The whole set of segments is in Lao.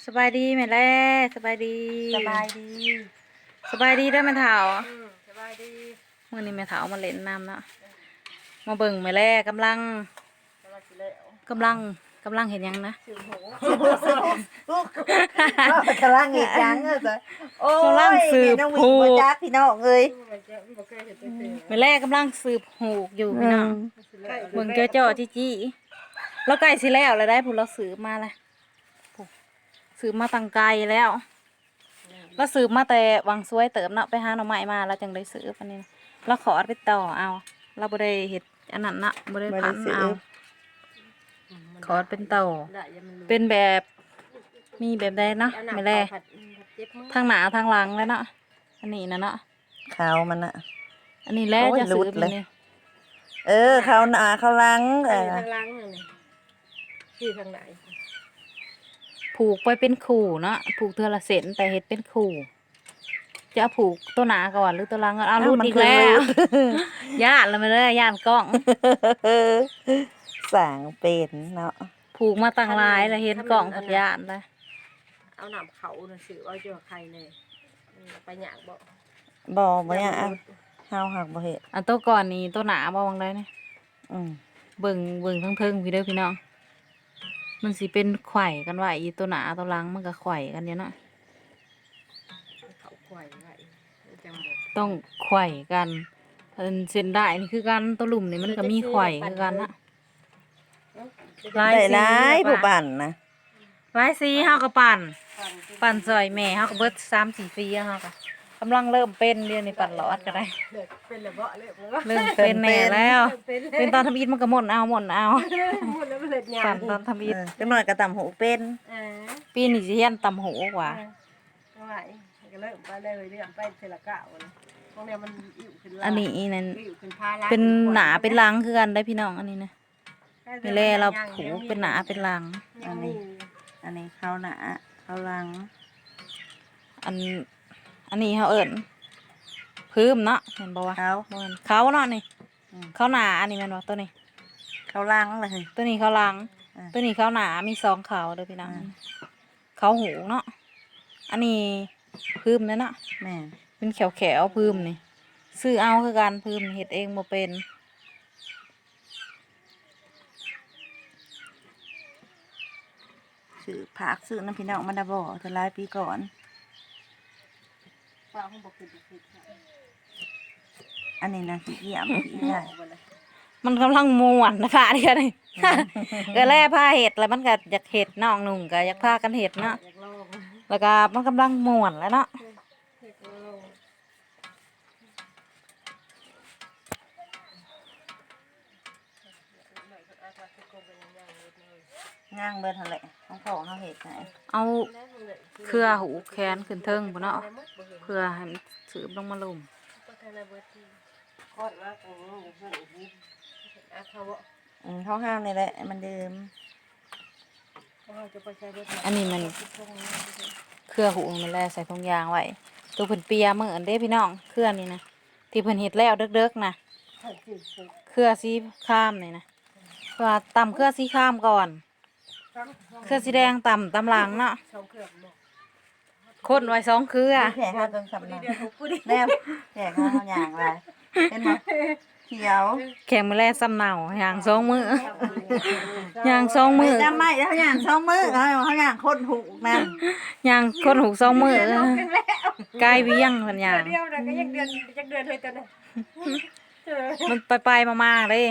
ສະບາຍດີແມ່ແລ ສະບາຍດີ ສະບາຍດີ ສະບາຍດີເດີແມ່ເຖົ້າ. ອືມ ສະບາຍດີ. ມື້ນີ້ແມ່ເຖົ້າມາຫຼິ້ນນຳເນາະ ມາເບິ່ງແມ່ແລກຳລັງ ກຳລັງຊິແລ້ວ ກຳລັງ ກຳລັງເຮັດຫຍັງນະ? ສືບຫູ ກຳລັງເຮັດຫຍັງເອີຍ? ໂອ້ຍ ກຳລັງສືບຫູ ແມ່ນ້ອງວິງບໍ່ຈັກພີ່ນ້ອງເອີຍ ບໍ່ເຄີຍເຮັດຈັກເທື່ອ. ອືມ ແມ່ແລກຳລັງສືບຫູກຢູ່ພີ່ນ້ອງ ອືມ ເບິ່ງເຈ້າໆຈີ້ໆ ລາວໃກ້ຊິແລ້ວແລ້ວໄດ໋ ຜູ້ລາວສືບມາແລ້ວ ຜູ້ສືບມາຕັ້ງໄກແລ້ວ. ລາວສືບມາແຕ່ວັງຊວຍເຕີບເນາະ ໄປຫາໜໍ່ໄມ້ມາ ລາວຈັ່ງໄດ້ສືບອັນນີ້ ລາວຂອດໄປຕໍ່ເອົາ ລາວບໍ່ໄດ້ເຮັດອັນນັ້ນເນາະ ບໍ່ໄດ້ຜັນເອົາ ຂອດເປັນຕໍ່ ເປັນແບບ ມີແບບໃດເນາະ ແມ່ແລ? ທາງໜ້າທາງຫຼັງແລ້ວເນາະ ອັນນີ້ນະເນາະ. ເຂົາມັນນະ ອັນນີ້ແຫຼະ ໂອ້ຍ ຈະສືບ ຫຼຸດເລີຍ ນີ້ ເອີ ເຂົາໜ້າເຂົາຫຼັງ ເອີ ທາງຫຼັງຫັ້ນນີ້ ທີ່ທາງໃດ ຜູກໄປເປັນຄູ່ເນາະ ຜູກເທື່ອລະເສັ້ນ ແຕ່ເຮັດເປັນຄູ່ ຈະຜູກໂຕໜ້າກ່ອນ ຫຼື ໂຕຫຼັງກ່ອນ? ອ້າວ ອ້າວ ຫຼຸດອີກແລ້ວ ມັນຄືຫຼຸດ ຢ້ານລະແມ່ເດີ ຢ້ານກ້ອງ ສ້າງເປັນເນາະ ຜູກມາຕັ້ງຫຼາຍລະ ເຫັນກ້ອງພັດຢ້ານລະ. ເອົານ້ຳເຂົ້ານະ ຊື້ເອົາຢູ່ໃຄແດ່ ອືມ ໄປຍາກບໍ່? ບໍ່ ບໍ່ຍາກ ເຮົາຫາກບໍ່ເຮັດ. ອັນໂຕກ່ອນນີ້ ໂຕໜ້າບໍ່ ຫວ່າງໃດນີ້? ອືມ ເບິ່ງ ເບິ່ງເທິງໆພີ້ເດີພີ່ນ້ອງ ມັນຊິເປັນໄຂວ້ກັນໄວ້ ອີໂຕໜ້າໂຕຫຼັງມັນກະໄຂວ້ກັນຢູ່ເນາະ ເຂົາໄຂວ້ໄວ້ ມັນຈັ່ງບໍ່ ຕ້ອງໄຂວ້ກັນ. ອັນເສັ້ນດ້າຍນີ້ຄືກັນ ໂຕລຸ່ມນີ້ມັນກະມີໄຂວ້ຄືກັນນະ ຫຼາຍສີ ຫຼາຍຜູ້ປັ່ນນະ. ຫຼາຍສີເຮົາກໍປັ່ນ ປັ່ນຊ່ອຍແມ່ເຮົາກໍເບິດສາມສີ່ສີ ເຮົາກໍກຳລັງເລີ່ມເປັນ ດຽວນີ້ປັ່ນຫຼອດກໍໄດ້ ເລີ່ມເປັນແດ່ແລ້ວ ເປັນຕອນທຳອິດມັນກໍໝົນເອົາ ໝົນເອົາ ໝົນແລ້ວມັນເຮັດຫຍັງ ປັ່ນຕອນທຳອິດ ເອີ ຈັກໜ້ອຍກໍຕຳຫູກເປັນ ເອີ ປີນີ້ຊິຮຽນຕຳຫູກວ່າ ເອີ ກໍເລີ່ມໄປເລື້ອຍໆ ໄປເທື່ອລະກ້າວ ຂອງແນວມັນອີ້ວຂຶ້ນ ອັນນີ້ອີ່ນັ້ນ ເປັນໜ້າເປັນຫຼັງຄືກັນໄດ໋ພີ່ນ້ອງ ອັນນີ້ນະ. ນີ້ແຫຼະ ລາວຜູກເປັນໜ້າເປັນຫຼັງ ອັນນີ້ ອັນນີ້ເຂົ້າໜ້າເຂົ້າຫຼັງ ອັນ ອັນນີ້ເຮົາເອີ້ນຜືມເນາະ ແມ່ນບໍ່ວະ? ເຂົ້າ ບໍ່ແມ່ນ ເຂົ້າເນາະນີ້ ອືມ ເຂົ້າໜ້າ ອັນນີ້ແມ່ນບໍ່? ໂຕນີ້ເຂົ້າຫຼັງລະເຮີ້ຍ ໂຕນີ້ເຂົ້າຫຼັງ ເອີ ໂຕນີ້ເຂົ້າໜ້າ ມີສອງເຂົ້າເດີພີ່ນ້ອງ ເອີ ເຂົ້າຫູກເນາະ ອັນນີ້ຜືມເດ້ເນາະ ແມ່ນ ເປັນແຂວໆ ຜືມນີ້ ຊື້ເອົາຄືກັນ ຜືມນີ້ເຮັດເອງບໍ່ເປັນ. ຊື້ຜັກຊື້ນຳພີ່ນ້ອງມານະບໍ່ ແຕ່ຫຼາຍປີກ່ອນ ອັນນີ້ນະຂີ້ຢ້ຽມຂີ້ອ້າຍ ມັນກຳລັງມ່ວນນະ ພະດຽວນີ້ ອືມ ກໍແລພາເຮັດ ແລ້ວມັນກໍຢາກເຮັດ ນ້ອງນຸ່ງກໍຢາກພາກັນເຮັດເນາະ ຢາກລອງ ແລ້ວກໍມັນກຳລັງມ່ວນແລ້ວເນາະ ເອີ ຢາກລອງ. ຍ່າງເບິດຫັ້ນແຫຼະ ຂອງພໍ່ເຮົາເຮັດໃຫ້ ເອົາເຄືອຫູກແຂນຂຶ້ນເທິງພຸ້ນເນາະ ເພື່ອໃຫ້ມັນສືບລົງມາລຸ່ມ ອືມ ຂອງເຮົານີ້ແຫຼະມັນເດີມ. ອັນນີ້ມັນເຄືອຫູກນີ້ແຫຼະ ໃສ່ຖົງຢາງໄວ້ ໂຕເພິ່ນເປຍມື້ນັ້ນເດ້ພີ່ນ້ອງ ເຄືອນີ້ນະ ທີ່ເພິ່ນເຮັດແລ້ວເດິກໆນະ ເຄືອສີຄາມນີ້ນະ ເພາະວ່າຕຳເຄືອສີຄາມກ່ອນ ເຄືອສີແດງຕຳຕາມຫຼັງເນາະ. ຄົນໄວ້ສອງເຄືອ ແຂກເຮົາຕົນສຳເນົາ ແນມ ແຂກເຮົາຍ່າງຫຼາຍ ເຫັນບໍ່ ຂຽວ ແຂກມື້ແລງສຳເນົາ ຍ່າງສອງມື້ ຍ່າງສອງມື້ ໄປຈຳໄມ້ເຮົາຍ່າງສອງມື້ ເຮົາ ເຮົາຍ່າງຄົນຫູກນັ້ນ ຍ່າງຄົນຫູກສອງມື້ ກາຍວຽງເພິ່ນຍ່າງ ດຽວນະ ກໍຍັງເດືອນ ຈັກເດືອນເຮີ້ຍ ຕອນນັ້ນ ມັນໄປໆມາໆເດ້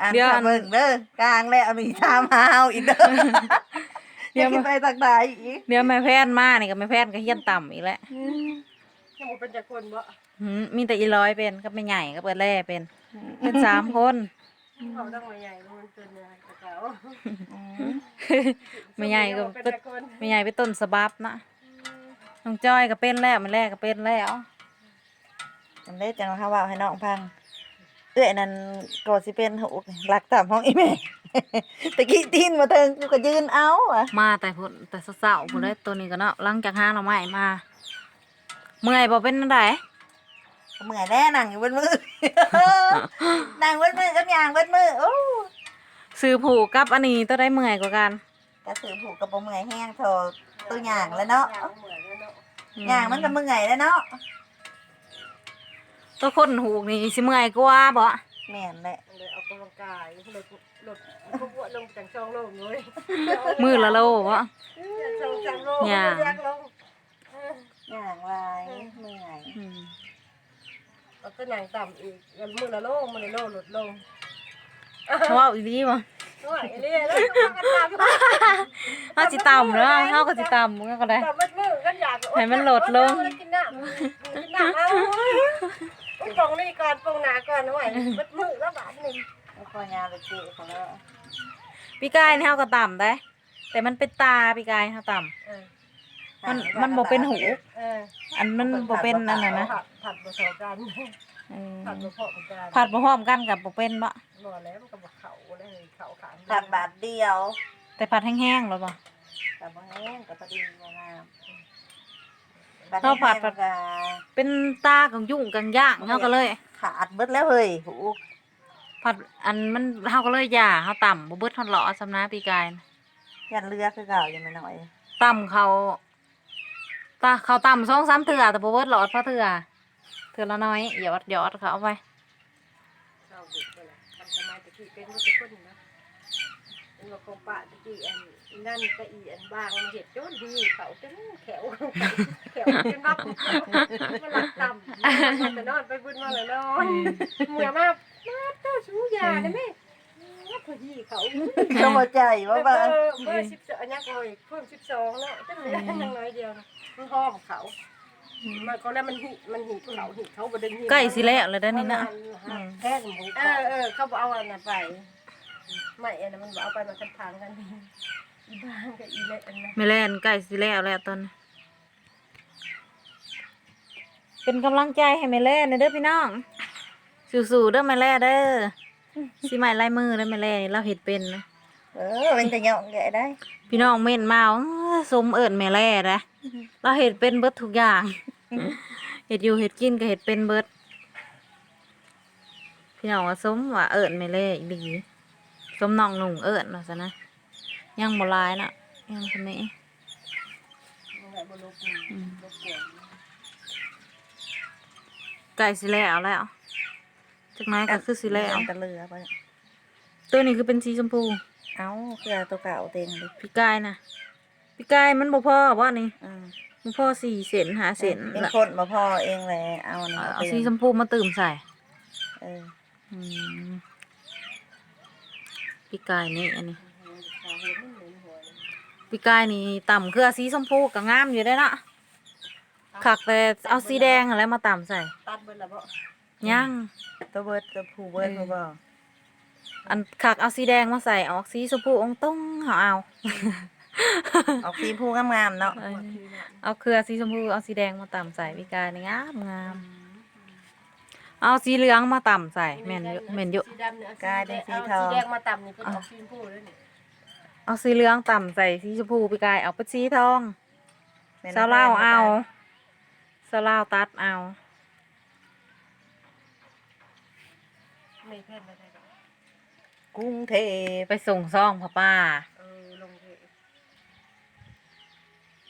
ອ່ານ ດຽວ ເບິ່ງເດີ ກາງແລ້ວນີ້ຖາມຫາເຮົາອີກເດີ ດຽວ ຢາກຂຶ້ນໄປຕັກໄດ້ອີກ ດຽວແມ່ແພນມານີ້ກໍແມ່ແພນກໍຮຽນຕຳອີກແຫຼະ ອືມ ຍັງບໍ່ເປັນຈັກຄົນບໍ່? ຫື ມີແຕ່ອີຫຼອຍເປັນ ກັບແມ່ໃຫຍ່ ກັບເອື້ອຍແລເປັນ ເປັນສາມຄົນ ເວົ້ານຳແມ່ໃຫຍ່ມັນເປັນແນວໃດກໍເຈົ້າ ອືມ ແມ່ໃຫຍ່ກໍ ຍັງບໍ່ເປັນຈັກຄົນ ແມ່ໃຫຍ່ເປັນຕົ້ນສະບັບເນາະ ອືມ ນ້ອງຈອຍກໍເປັນແລ້ວ ແມ່ແລກໍເປັນແລ້ວ. ອັນໃດຈັ່ງເຮົາເວົ້າໃຫ້ນ້ອງຟັງ ເອື້ອຍນັ້ນກໍຊິເປັນຫູກ ລັກຕຳຂອງອີ່ແມ່ ຕະກີ້ຕີນບໍ່ເຖິງ ກູກໍຢືນເອົາ ມາແຕ່ພຸ້ນ ແຕ່ເຊົ້າໆ ອືມ ພຸ້ນເດ້ ໂຕນີ້ກໍເນາະ ຫຼັງຈາກຫາໜໍ່ໄມ້ມາ ເມື່ອຍບໍ່ ເປັນແນວໃດ? ກໍເມື່ອຍແຫຼະ ນັ່ງຢູ່ເບິດມື້ ນັ່ງເບິດມື້ກັບຍ່າງເບິດມື້ ໂອ້ ຊື້ຜູກກັບອັນນີ້ ໂຕໃດເມື່ອຍກວ່າກັນ? ໂຕ ກະຖືຜູກກະບໍ່ເມື່ອຍແຮງເທົ່າໂຕຍ່າງແຫຼະເນາະ. ຍ່າງມັນກະເມື່ອຍແຫຼະເນາະ. ໂຕຄົນຫູກນີ້ຊິເມື່ອຍກວ່າບໍ? ແມ່ນແຫຼະ. ອອກກຳລັງກາຍ ລົດ ລົດ ພວກອ້ວນລົງຈັ່ງສອງໂລເລີຍ ມື້ລະໂລບໍ? ສອງສາມໂລ ຍ່າງ ຍ່າງຫຼາຍ ເມື່ອຍ. ອືມ ເອົາແຕ່ນັ່ງຕ່ຳອີກ ມື້ລະໂລ ມື້ລະໂລ ລົດລົງ. ເວົ້າອີ່ຫຼີບໍ? ເວົ້າອີ່ຫຼີແລ້ວ ເຮົາຊິຕ່ຳເນາະ ເຮົາກະຊິຕ່ຳ ເຮົາກະໄດ້ ຕ່ຳໝົດມື້ ຄັນຢາກ ໃຫ້ມັນລົດລົງ ກິນນ້ຳ ກິນນ້ຳເອົາ ປົງນີ້ກ່ອນ ປົງໜ້າກ່ອນ ໂອ້ຍ ໝົດມື້ແລ້ວບາດນີ້. ພໍຍາວໄປເກະເຂົາແລ້ວ ປີກາຍນີ້ເຮົາກະຕ່ຳໄດ໋ ແຕ່ມັນເປັນຕາ ປີກາຍເຮົາຕ່ຳ ເອີ ມັນ ມັນບໍ່ເປັນຫູກ ເອີ ອັນມັນບໍ່ເປັນອັນນັ້ນນະ ພັດບໍ່ເທົ່າກັນ ເອີ ພັດບໍ່ພ້ອມກັນ ພັດບໍ່ພ້ອມກັນກະບໍ່ເປັນບໍ? ບໍ່ແລ້ວ ມັນກະບໍ່ເຂົ້າເລີຍ ເຂົ້າຂ້າງ ພັດບາດດຽວ ແຕ່ພັດແຮງໆໂລດບໍ? ກະບໍ່ແຮງ ກະພໍດີພໍງາມ ເຮົາພັດ ພັດກະເປັນຕາກັງຍຸງກັງຢ່າງ ເຮົາກະເລີຍຂາດເບິດແລ້ວເຮີ້ຍ ຫູກ ພັດອັນມັນ ເຮົາກະເລີຍຢ່າ ເຮົາຕ່ຳບໍ່ເບິດຮອດຫຼໍ່ສ່ຳນະ ປີກາຍນະ ຢ້ານເຫຼືອຄືເກົ່າຢູ່ແມ່ນ້ອຍ ຕ່ຳເຂົາ ຕາ ເຂົາຕ່ຳສອງສາມເທື່ອ ແຕ່ບໍ່ເບິດຫຼອດພໍເທື່ອ ເທື່ອລະໜ້ອຍ ຢອດ ຢອດເຂົ້າໄປ. ເຮົາເຮັດບໍ່ລະ ຄັນສະໄໝແຕ່ກີ້ເປັນໝົດທຸກຄົນນະ ເປັນວ່າຂອງປ້າແຕ່ກີ້ ອັນນັ້ນກະອີ່ ອັນບາງເຮັດຈົນຫີເຂົ້າຈົນແຂ້ວ ແຂ້ວຈົນບັບ ມາລັກຕ່ຳ ມາແຕ່ນອນໄປບຸນມາແລ້ວນອນ ເມື່ອມາ ມາເຈົ້າສູຢ່າໄດ້ແມ່ ເຂົາຫີເຂົ້າ ເຂົາບໍ່ໃຈວ່າ ເບີ ເບີສິບສອງ ອັນຫຍັງກໍເພີ່ມສິບສອງເນາະ ຈັ່ງໃດ ອືມ ຍັງໜ້ອຍດຽວນະ ມັນຫ້ອມເຂົາ ອືມ ມັນກໍແລ້ວ ມັນຫີ ມັນຫີເຂົາ ຫີເຂົາບໍ່ໄດ້ຫີ ໃກ້ຊິແລ້ວແລ້ວເດ້ນີ້ນະ ແພງ ເອີ ເອີ ເຂົາບໍ່ເອົາອັນນັ້ນໄປ ໄມ້ອັນນັ້ນມັນບໍ່ເອົາໄປ ມາຄັນທາງກັນ ອີບາງກະອີແລະ ອັນນັ້ນ ແມ່ແລນໃກ້ຊິແລ້ວແລ້ວຕອນນີ້. ເປັນກຳລັງໃຈໃຫ້ແມ່ແລແດ່ເດີພີ່ນ້ອງ ສູ້ໆເດີແມ່ແລເດີ ສີໄມ້ລາຍມືເດີແມ່ແລ ລາວເຮັດເປັນນະ ເອີ ເປັນຕາຍ້ອງແດ່ໄດ໋ ພີ່ນ້ອງເມັ້ນມາ ເອີ ຊົມເອີ້ນແມ່ແລໄດ໋ ລາວເຮັດເປັນເບິດທຸກຢ່າງ ເຮັດຢູ່ເຮັດກິນກະເຮັດເປັນເບິດ ພີ່ນ້ອງວ່າຊົມວ່າເອີ້ນແມ່ແລອີ່ຫຼີ ຊົມນ້ອງນຸ່ງເອີ້ນວ່າຊັ້ນນະ ຍັງບໍ່ຫຼາຍເນາະ ຍັງຊຳນີ້ ອືມ ໃກ້ຊິແລ້ວແລ້ວ ຈັກໜ້ອຍກະຄືຊິແລ້ວ ກະເຫຼືອໄປ ໂຕນີ້ຄືເປັນສີຊົມພູ ເອົ້າ ຄືໂຕເກົ່າເຕັງເດ ປີກາຍນະ ປີກາຍມັນບໍ່ພໍບໍນີ້ ອືມ ບໍ່ພໍສີ່ເສັ້ນຫ້າເສັ້ນ ເອີ ເປັນຄົນບໍ່ພໍເອງແຫຼະ ເອົາອັນນີ້ ເອີ ມາເຕີມ ເອົາສີຊົມພູມາຕື່ມໃສ່ ເອີ ອືມ ປີກາຍນີ້ ອັນນີ້ ປີກາຍນີ້ຕ່ຳເຄືອສີຊົມພູກະງາມຢູ່ເດ້ເນາະ ຄັກແຕ່ເອົາສີແດງຫັ້ນແຫຼະມາຕ່ຳໃສ່ ຕັດເບິດລະບໍ? ຍັງ ໂຕເບິດ ໂຕຜູ້ເບິດ ເອີ ບໍ່ ອັນຄັກເອົາສີແດງມາໃສ່ ອອກສີຊົມພູອົງຕົງ ເຮົາເອົາ ອອກສີຊົມພູງາມໆເນາະ ເອີ ເອົາເຄືອສີຊົມພູ ເອົາສີແດງມາຕ່ຳໃສ່ ປີກາຍນີ້ງາມໆ ອືມ ເອົາສີເຫຼືອງມາຕ່ຳໃສ່ ແມ່ນຢູ່ ແມ່ນຢູ່ ກາຍເປັນສີທອງ ເອົາສີແດງມາຕ່ຳນີ້ ເພິ່ນອອກສີຊົມພູເລີຍນີ້ ເອົາສີເຫຼືອງຕ່ຳໃສ່ສີຊົມພູ ປີກາຍເອົາເປັນສີທອງ ແມ່ນ ຊາວລາວເອົາ ຊາວລາວຕັດເອົາ ແມ່ແພນໄປໃສກະ? ກຸງເທບ ໄປສົ່ງຊອງຜ້າປ່າ ເອີ ລົງເທບ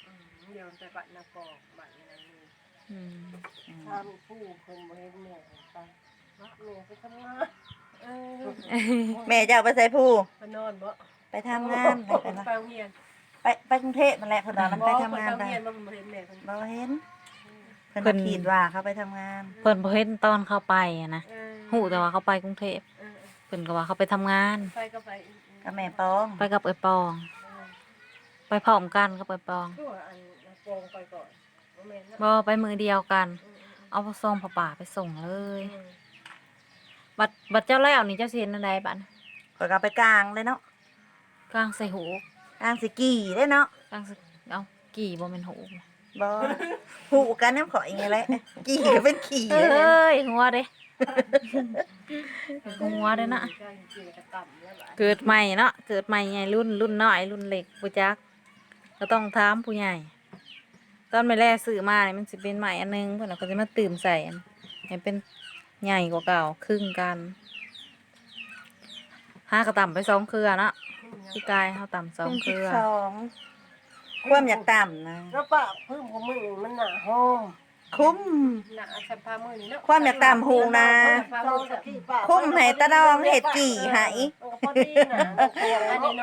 ອືມ ດຽວໄປບ້ານນາກອກ ບ້ານນາງນີ ອືມ ຖາມອີ່ປູ່ເພິ່ນບໍ່ເຫັນແມ່ໄປ ແມ່ໄປທຳງານ ເອີ ແມ່ເຈົ້າໄປໃສພູ່? ໄປນອນບໍ? ໄປທຳງານ ໄປ ໄປໂຮງຮຽນ ໄປ ໄປກຸງເທບຫັ້ນແຫຼະ ເພິ່ນວ່າມັນໄປທຳງານ ໄປໂຮງຮຽນ ບໍ່ເຫັນ ເພິ່ນວ່າຄິດວ່າເຂົາໄປທຳງານ ເພິ່ນບໍ່ເຫັນຕອນເຂົາໄປຫັ້ນນະ ເອີ ຮູ້ແຕ່ວ່າເຂົາໄປກຸງເທບ ເອີ ເພິ່ນກະວ່າເຂົາໄປທຳງານ ໄປກັບໃຜ? ກັບແມ່ປອງ ໄປກັບເອື້ອຍປອງ ເອີ ໄປພ້ອມກັນກັບເອື້ອຍປອງ ຄືວ່າອັນປອງໄປກ່ອນ ບໍ່ແມ່ນເນາະ ບໍ່ ໄປມື້ດຽວກັນ ເອີ ເອົາຊອງຜ້າປ່າໄປສົ່ງເລີຍ ເອີ ບັດ ບັດເຈົ້າແລ້ວນີ້ເຈົ້າຊິເຮັດແນວໃດບາດ? ຂ້ອຍກະເອົາໄປກາງເລີຍເນາະ ກາງໃສ່ຫູກ ກາງໃສ່ກີ່ເດ້ເນາະ ກາງໃສ່ ເອົ້າ ກີ່ບໍ່ແມ່ນຫູກ ບໍ່ ຫູກກະນຳຂ້ອຍນີ້ແຫຼະ ກີ່ກະເປັນຂີ້ ເອີຍ ຫົວເດ້ ຫົວເດ້ນະ ເກີດໃໝ່ເນາະ ເກີດໃໝ່ໃຫຍ່ລຸ້ນ ລຸ້ນນ້ອຍລຸ້ນເລັກບໍ່ຈັກ ກະຕ້ອງຖາມຜູ້ໃຫຍ່ ຕອນແມ່ແລຊື້ມານີ້ມັນຊິເປັນໄມ້ອັນໜຶ່ງ ເພິ່ນກະຊິມາຕື່ມໃສ່ ໃຫ້ເປັນໃຫຍ່ກວ່າເກົ່າ ຄຶງກັນ ຫາກະຕ່ຳໄປສອງເຄືອເນາະ ປີກາຍເຮົາຕຳສອງເຄືອ ຄວາມຢາກຕຳນະ ແລ້ວປະພຶ້ມຂອງມຶງນີ້ມັນໜ້າຫອມ ຄຸມ ໜ້າສຳພາມື້ນີ້ເນາະ ຄວາມຢາກຕຳຫູນາ ຄຸມໃຫ້ຕາດອງເຮັດກີ່ໃຫ້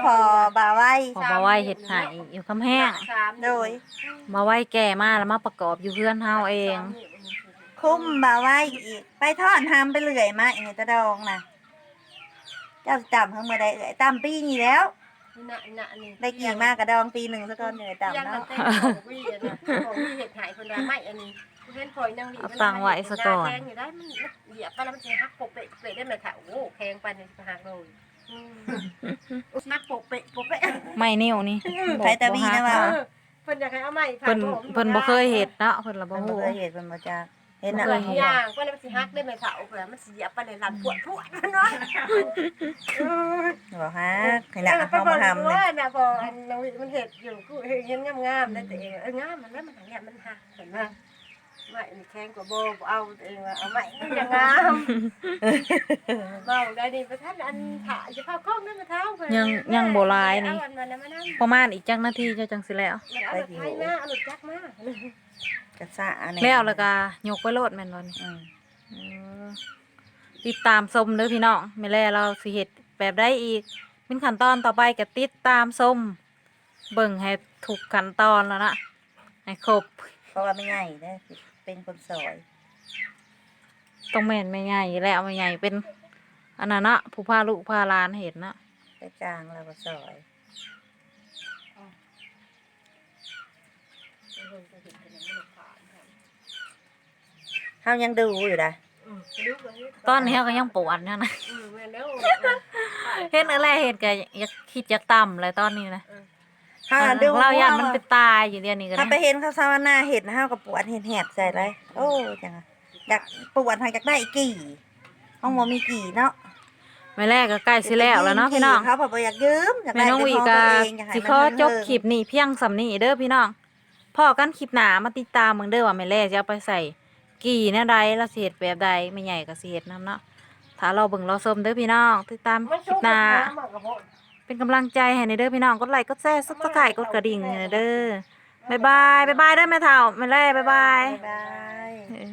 ພໍບ່າວໄວ ພໍບ່າວໄວເຮັດໃຫ້ຢູ່ຄຳແຮງ ໂດຍ ບ່າວໄວແກ່ມາແລ້ວມາປະກອບຢູ່ເຮືອນເຮົາເອງ ຄຸມບ່າວໄວອີກ ໄປທ້ອນຫຳໄປເລື່ອຍມາໃຫ້ຕາດອງນະ ເຈົ້າຊິຕຳເຮົາເມື່ອໃດເອື້ອຍ ຕຳປີນີ້ແລ້ວ ນີ້ນະ ນີ້ນະ ນີ້ ໄດ້ກີ່ມາກະດອງປີໜຶ່ງຊະກ່ອນ ຈັ່ງໄດ້ຕຳເນາະ ຂອງວີອັນນັ້ນ ຂອງວີເຮັດໃຫ້ເພິ່ນວ່າໄມ້ອັນນີ້ ເຫັນພໍ່ນາງວີ ເອົາຕັ້ງໄວ້ຊະກ່ອນ ມັນແຂງຢູ່ໄດ໋ ມັນຢຽບໄປແລ້ວມັນຊິຫັກໂປະເປະໂປະເປະໄດ້ແມ່ເຖົ້າ ໂອ້ ແຂງປານນີ້ຊິຫັກໂລຍ ອືມ ຫັກໂປະເປະໂປະເປະ ໄມ້ນິ້ວນີ້ ໃຜແຕ່ວີນະວ່າ ເອີ ເພິ່ນຢາກໃຫ້ເອົາໄມ້ ເພິ່ນ ເພິ່ນບໍ່ເຄີຍເຮັດເນາະ ເພິ່ນລະບໍ່ຮູ້ ເພິ່ນບໍ່ເຄີຍເຮັດ ເພິ່ນບໍ່ຈັກ ເຫັນນະ ເພິ່ນຢາງ ເພິ່ນຊິຫັກໄດ້ແມ່ເຖົ້າ ເພິ່ນມັນຊິຢຽບໄປໃນລຳພວດພວດເນາະ ບໍ່ຫັກ ໃຫ້ນະ ເອີ ເຮົາມາທຳນີ້ ເພິ່ນບໍ່ຮູ້ນະ ພໍອັນນ້ອງວິມັນເຮັດຢູ່ ກູເຫັນງາມໆ ໄດ້ຕົວເອງ ເອີ ງາມ ມັນແລ້ວມັນຫັກ ມັນຫັກ ເຫັນບໍ່ ໄມ້ນີ້ແຂງກວ່າບໍ່ ບໍ່ເອົາ ຕົວເອງວ່າເອົາໄມ້ນີ້ຈະງາມ ເວົ້າໄດ້ນີ້ ບໍ່ທັນອັນ ຖ້າຈະເຂົ້າກ້ອງນຳແມ່ເຖົ້າ ຍັງ ຍັງບໍ່ຫຼາຍນີ້ ເອົາອັນນັ້ນມານຳ ປະມານອີກຈັກນາທີເຈົ້າຈັ່ງຊິແລ້ວ ເອົາລົດໄຖມາ ເອົາລົດຈັກມາ ກະສະອັນນີ້ ແລ້ວ ແລ້ວກະຍົກໄປໂລດແມ່ນບໍ່ນີ້ ອືມ ເອີ ຕິດຕາມຊົມເດີພີ່ນ້ອງ ແມ່ແລລາວຊິເຮັດແບບໃດອີກ ເປັນຂັ້ນຕອນຕໍ່ໄປກະຕິດຕາມຊົມ ເບິ່ງໃຫ້ທຸກຂັ້ນຕອນແລ້ວນະ ໃຫ້ຄົບ ເພາະວ່າແມ່ໃຫຍ່ເດ້ ເປັນຄົນຊອຍ ຕ້ອງແມ່ນແມ່ໃຫຍ່ແລ້ວ ແມ່ໃຫຍ່ເປັນອັນນັ້ນເນາະ ຜູ້ພາລູກພາຫຼານເຮັດເນາະ ໄປຈ້າງລາວມາຊອຍ ເຮົາຍັງດຸຢູ່ໃດ໋ ອືມ ຕອນນີ້ເຮົາກະຍັງປວດຢູ່ນະ ອືມ ແມ່ນແລ້ວ ເຫັນເອື້ອຍແລເຮັດກະຢາກຄິດຢາກຕຳແຫຼະຕອນນີ້ນະ ເອີ ເຮົາດຸ ລາວຢ້ານມັນເປັນຕາຢູ່ດຽວນີ້ກະ ເຮົາໄປເຫັນເຂົາສາວນາເຮັດນະ ເຮົາກະປວດແຮດໆໃສ່ເລີຍ ໂອ້ ຈັ່ງ ຢາກປວດ ຫາກຢາກໄດ້ກີ່ ເຮົາບໍ່ມີກີ່ເນາະ ແມ່ແລກະໃກ້ຊິແລ້ວແລ້ວເນາະພີ່ນ້ອງ ເຂົາບໍ່ຢາກຢືມ ຢາກໄດ້ແມ່ນ້ອງວິກະ ຊິຂໍຈົບຄລິບນີ້ພຽງສ່ຳນີ້ເດີພີ່ນ້ອງ ພໍ້ກັນຄລິບໜ້າ ມາຕິດຕາມເບິ່ງເດີວ່າແມ່ແລຊິເອົາໄປໃສ່ກີ່ແນວໃດ ລາວຊິເຮັດແບບໃດ ແມ່ໃຫຍ່ກະຊິເຮັດນຳເນາະ ຖ້າລໍເບິ່ງລໍຊົມເດີພີ່ນ້ອງ ຕິດຕາມຄລິບໜ້າ ເປັນກຳລັງໃຈໃຫ້ແດ່ເດີພີ່ນ້ອງ ກົດໄລ້ ກົດແຊ ຊັບສະໄຄຣບ໌ ກົດກະດິ່ງໃຫ້ແດ່ເດີ ບາຍບາຍ ບາຍບາຍເດີແມ່ເຖົ້າ ແມ່ແລ ບາຍບາຍ ບາຍບາຍ ເອີ.